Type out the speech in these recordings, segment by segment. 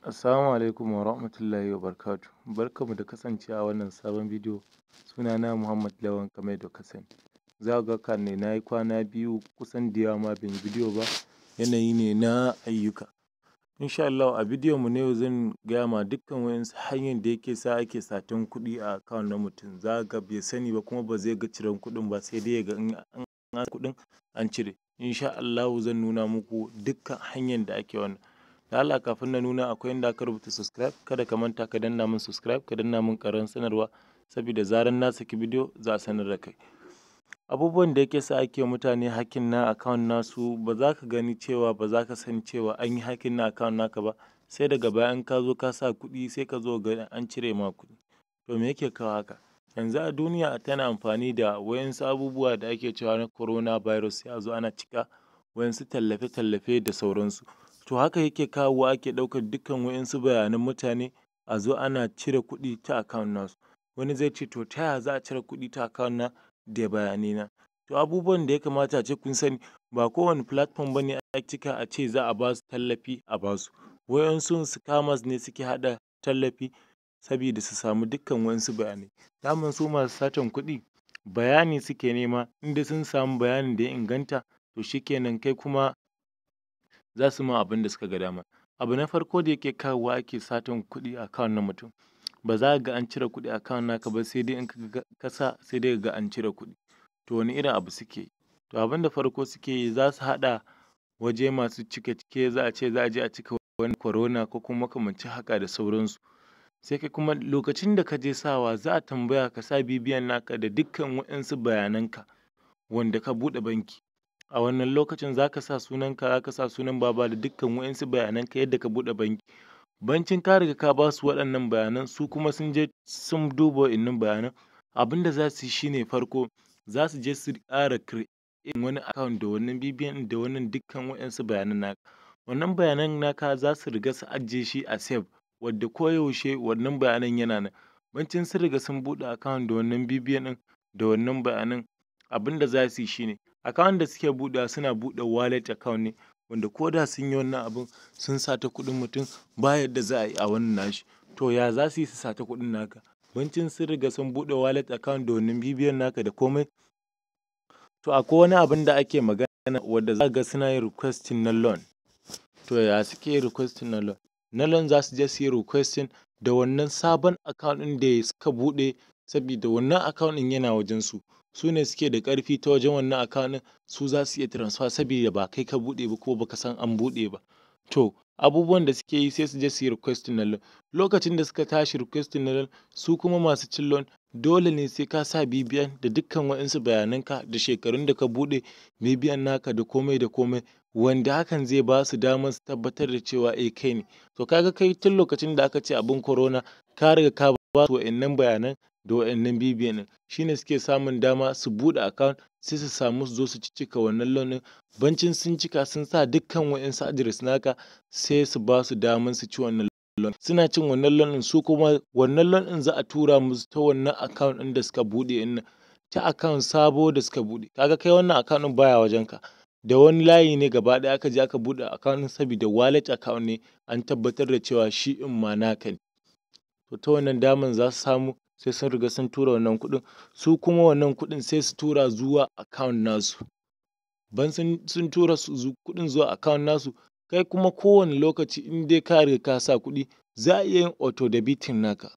Assalamu alaikum wa rahmatullahi wa barakatuh. Barkanmu da kasancewa a wannan sabon bidiyo. Sunana Muhammad Lawan, kamar yadda kuka sani. Za ku ga kan na yi kwana 2 kusan da yawa ma ban yi bidiyo ba, yanayi ne na ayyuka. Insha Allahu, a bidiyon mu na yau zan gaya ma dukkan waƴansu hanyan da yake sa ake satan kuɗi a account na mutum. Za ka ga bai sani ba, kuma ba zai ga ciran kuɗin ba, sai dai ya ga in an kuɗin an cire. Insha Allahu, zan nuna muku dukkan hanyan da ake wannan. Da Allah, kafin na nuna, akwai inda aka rubuta subscribe, kada ka manta ka danna min subscribe, ka danna min ƙararrawar sanarwa, sabida zaran na saki bidiyo za a sanar da kai. Abubuwan da yake sa ake wa mutane hacking na account nasu, ba za ka gani cewa, ba za ka san cewa an yi hacking na account naka ba, sai daga baya in ka zo ka sa kuɗi, sai ka zo ka ga an cire ma kuɗi. To, me yake kawo haka? Yanzu a duniya tana amfani da waƴansu abubuwa da ake cewa na corona virus, sai a zo ana cika waƴansu tallafe-tallafe da sauransu. To, haka yake kawowa ake ɗaukar dukkan waƴansu bayanan mutane, a zo ana cire kuɗi ta account nasu. Wani zai ce, "To, ta yaya za a cire kuɗi ta account na da bayanai na?" To, abubuwan da ya kamata ace kun sani, ba kowane platform bane a cika a ce za a basu tallafi a basu. Waƴansun scammers ne suke haɗa tallafi sabida su samu dukkan waƴansu bayanai. Daman su masu satan kuɗi bayani suke nema. In dai sun samu bayanin da ya inganta, to shikenan, kai kuma za su ma abin da suka ga dama. Abu na farko da yake kawowa ake satan kuɗi a account na mutum, ba za ka ga an cire kuɗi a account naka ba, sai dai in ka sa, sai dai ka ga an cire kuɗi. To, wane irin abu suke yi? To, abin da farko suke yi, za su haɗa waje masu cike-cike, za a ce za a je a cika wani corona ko kuma makamancin haka da sauransu. Sai kai kuma lokacin da ka je sawa, za a tambaya ka sa BVN naka da dukkan waƴansu bayanan ka wanda ka buɗe banki. A wannan lokacin za ka sa sunanka, za ka sa sunan baba da dukkan waƴansu bayanan ka yadda ka buɗe banki. Bancin ka riga ka ba su waɗannan bayanan, su kuma sun je sun duba wa'innan bayanan. Abin da za su yi shine, farko za su je su ƙara creating wani account da wannan BVN da wannan dukkan waƴansu bayanan naka. Wannan bayanan naka za su riga su ajiye shi a safe, wadda koyaushe wannan bayanan yana nan. Bancin sun riga sun buɗe account da wannan BVN ɗin da wannan bayanan, abin da za su yi shine, account da suke buɗewa, suna buɗe wallet account ne, wanda ko da sun yi wannan abun sun sata kuɗin mutum, ba yadda za a yi a wannan nashi. To, ya za su yi su sata kuɗin naka? Bancin sun riga sun buɗe wallet account da wannan BVN naka da komai, to akwai wani abun da ake magana wanda za ka ga suna yin requesting na loan. To, ya suke yin requesting na loan? Na loan, za su je su yi requesting da wannan sabon account ɗin da suka buɗe, sabida wannan account ɗin yana wajen su. Su ne suke da ƙarfi ta wajen wannan account ɗin, su za su iya transfer, sabida ba kai ka buɗe ba ko baka san an buɗe ba. To, abubuwan da suke yi, sai su je su yi requesting na loan. Lokacin da suka tashi requesting na loan, su kuma masu cin loan, dole ne sai ka sa BVN da dukkan waƴansu bayanan ka da shekarun da ka buɗe BVN naka da komai da komai, wanda hakan zai ba su damar su tabbatar da cewa eh, kai ne. To, ka ga kai tun lokacin da aka ce abun corona, ka riga ka ba su wa'innan bayanan da wa'innan BVN ɗin, shi ne suke samun dama su buɗe account, sai su samu su zo su ciccika wannan loan ɗin. Bancin sun cika, sun sa dukkan waƴansu address naka, sai su ba su daman su ci wannan loan. Suna cin wannan loan ɗin, su kuma wannan loan ɗin za a tura musu ta wannan account ɗin da suka buɗe ɗin nan, ta account sabo da suka buɗe. Ka ga kai wannan account ɗin baya wajen ka, da wani layi ne gaba ɗaya aka je aka buɗe account ɗin, sabida wallet account ne, an tabbatar da cewa shi ɗin ma naka ne. To, ta wannan daman za su samu, sai sun riga sun tura wannan kuɗin, su kuma wannan kuɗin sai su tura zuwa account nasu. Bayan sun tura kuɗin zuwa account nasu, kai kuma kowane lokaci in dai ka riga ka sa kuɗi, za a iya yin auto debiting naka.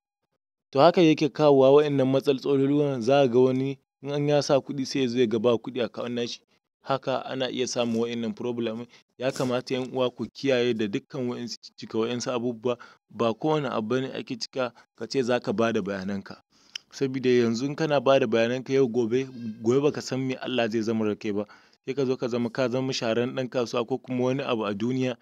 To, haka yake kawowa wa'innan matsalolin. Za ka ga wani in ya sa kuɗi, sai ya zo ya ga ba kuɗi a account nashi. Haka ana iya samun wa'innan problem. Ya kamata, ƴan uwa, ku kiyaye da dukkan wa'insu cika wa'insu abubuwa. Ba kowane abu bane ake cika ka ce za ka ba da bayanan ka. Sabida yanzu in kana ba da bayanan ka yau, gobe gobe baka san me Allah zai zama da kai ba. Sai ka zo ka zama shahararren ɗan kasuwa ko kuma wani abu a duniya,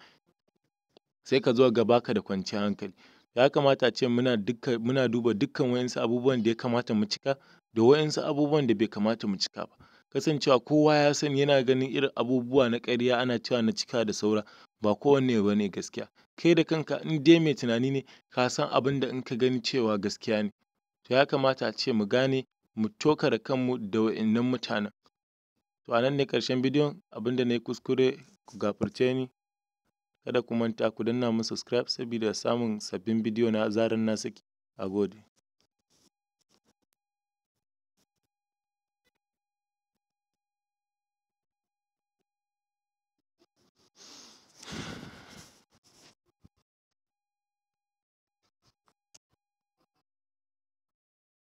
sai ka zo ka ga baka da kwanciyar hankali. Ya kamata ace muna duba dukkan wa'insu abubuwan da ya kamata mu cika da wa'insu abubuwan da bai kamata mu cika ba. Kasancewa kowa ya sani, yana ganin irin abubuwa na ƙarya ana cewa na cika da saura, ba kowanne bane gaskiya. Kai da kanka, in dai mai tunani ne, ka san abin da in ka gani cewa gaskiya ne. To, ya kamata ace mu gane, mu tokare kanmu da wa'innan mutanen. To, a nan ne ƙarshen bidiyon. Abin da na yi kuskure, ku gafarce ni. Kada ku manta ku danna mun subscribe sabida samun sabbin bidiyo na zarar na saki. Na gode.